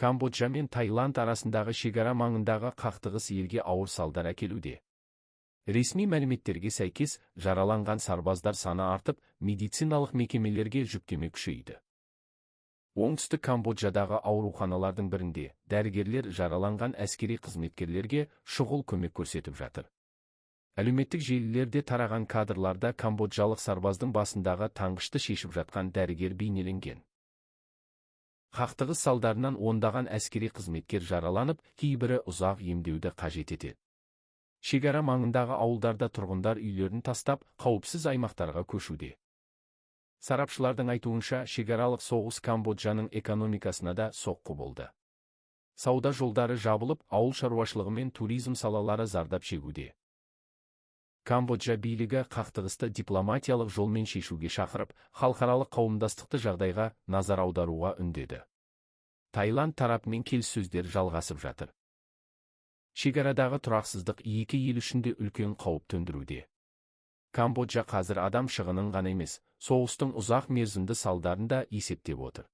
Камбоджа мен Таиланд арасындағы шекара маңындағы қақтығыс елге ауыр салдар әкелуде. Ресми мәліметтерге сәйкес, жараланған сарбаздар саны артып, медициналық мекемелерге жүктеме күшейді. Оңтүстік Камбоджадағы ауруханалардың бірінде дәрігерлер жараланған әскери қызметкерлерге шұғыл көмек көрсетіп жатыр. Әлеуметтік желілерде тараған кадрларда камбоджалық сарбаздың басындағы таңғышты шешіп жатқан дәрігер бейнеленген. Қақтығыс салдарынан ондаған әскери қызметкер жараланып, кейбірі ұзақ емдеуді қажет етеді. Шекара маңындағы ауылдарда тұрғындар үйлерін тастап, қауіпсіз аймақтарға көшуде. Сарапшылардың айтуынша, шекаралық соғыс Камбоджаның экономикасына да соққы болды. Сауда жолдары жабылып, ауыл шаруашылығы мен туризм салалары зардап шегуде. Камбоджа билігі қақтығысты дипломатиялық жолмен шешуге шақырып, халықаралық қауымдастықты жағдайға назар аударуға үндеді. Таиланд тарапымен келіссөздер жалғасып жатыр. Шекарадағы тұрақсыздық екі ел үшін де үлкен қауіп төндіруде. Камбоджа қазір адам шығынын ғана емес, соғыстың ұзақ мерзімді салдарын да есептеп отыр.